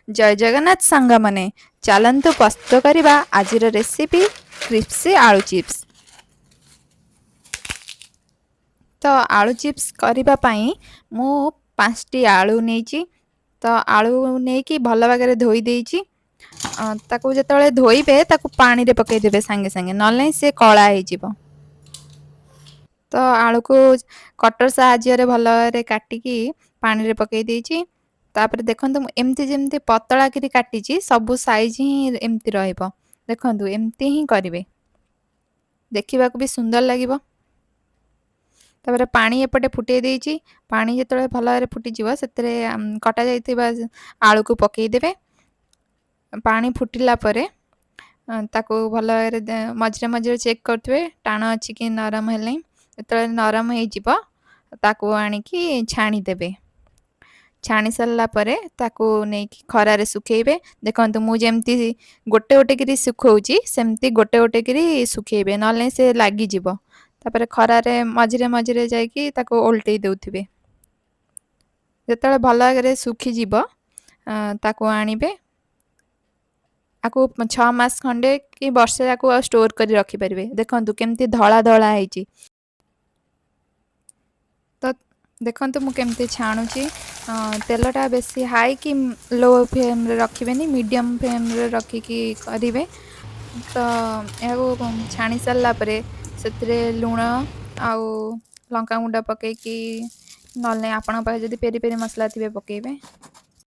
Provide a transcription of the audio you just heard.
ଜୟ ଜଗନ୍ନାଥ ସାଙ୍ଗମାନେ, ଚାଲନ୍ତୁ ପ୍ରସ୍ତୁତ କରିବା ଆଜିର ରେସିପି କ୍ରିସ୍ପି ଆଳୁ ଚିପ୍ସ। ତ ଆଳୁ ଚିପ୍ସ କରିବା ପାଇଁ ମୁଁ 5ଟି ଆଳୁ ନେଇଛି। ତ ଆଳୁ ନେଇକି ଭଲ ଭାବରେ ଧୋଇ ଦେଇଛି। ତାକୁ ଯେତେବେଳେ ଧୋଇବେ ତାକୁ ପାଣିରେ ପକାଇଦେବେ ସାଙ୍ଗେ ସାଙ୍ଗେ, ନହେଲେ ନାହିଁ ସେ କଳା ହେଇଯିବ। ତ ଆଳୁକୁ କଟର ସାହାଯ୍ୟରେ ଭଲ ଭାବରେ କାଟିକି ପାଣିରେ ପକାଇ ଦେଇଛି। ତାପରେ ଦେଖନ୍ତୁ, ମୁଁ ଏମିତି ଯେମିତି ପତଳା କିରି କାଟିଛି, ସବୁ ସାଇଜ୍ ହିଁ ଏମିତି ରହିବ। ଦେଖନ୍ତୁ, ଏମିତି ହିଁ କରିବେ, ଦେଖିବାକୁ ବି ସୁନ୍ଦର ଲାଗିବ। ତାପରେ ପାଣି ଏପଟେ ଫୁଟେଇ ଦେଇଛି। ପାଣି ଯେତେବେଳେ ଭଲ ଭାବରେ ଫୁଟିଯିବ, ସେଥିରେ କଟା ଯାଇଥିବା ଆଳୁକୁ ପକାଇଦେବେ। ପାଣି ଫୁଟିଲା ପରେ ତାକୁ ଭଲ ଭାବରେ ମଝିରେ ମଝିରେ ଚେକ୍ କରୁଥିବେ ଟାଣ ଅଛି କି ନରମ ହେଲାଣି। ଯେତେବେଳେ ନରମ ହେଇଯିବ, ତାକୁ ଆଣିକି ଛାଣିଦେବେ। ଛାଣି ସାରିଲା ପରେ ତାକୁ ନେଇକି ଖରାରେ ଶୁଖେଇବେ। ଦେଖନ୍ତୁ, ମୁଁ ଯେମିତି ଗୋଟେ ଗୋଟେ କିରି ଶୁଖଉଛି, ସେମିତି ଗୋଟେ ଗୋଟେ କିରି ଶୁଖେଇବେ, ନହେଲେ ସେ ଲାଗିଯିବ। ତାପରେ ଖରାରେ ମଝିରେ ମଝିରେ ଯାଇକି ତାକୁ ଓଲଟେଇ ଦେଉଥିବେ। ଯେତେବେଳେ ଭଲ ଭାବରେ ଶୁଖିଯିବ, ତାକୁ ଆଣିବେ। ଆକୁ 6 ମାସ ଖଣ୍ଡେ କି ବର୍ଷେ ଆକୁ ଆଉ ଷ୍ଟୋର୍ କରି ରଖିପାରିବେ। ଦେଖନ୍ତୁ କେମିତି ଧଳା ଧଳା ହେଇଛି। ତ ଦେଖନ୍ତୁ ମୁଁ କେମିତି ଛାଣୁଛି। ତେଲଟା ବେଶୀ ହାଇ କି ଲୋ ଫ୍ଲେମ୍ରେ ରଖିବେନି, ମିଡ଼ିୟମ୍ ଫ୍ଲେମ୍ରେ ରଖିକି କରିବେ। ତ ଏହାକୁ ଛାଣି ସାରିଲା ପରେ ସେଥିରେ ଲୁଣ ଆଉ ଲଙ୍କାଗୁଣ୍ଡ ପକାଇକି, ନହେଲେ ଆପଣଙ୍କ ପାଖରେ ଯଦି ପେରି ପେରି ମସଲା ଥିବେ ପକାଇବେ।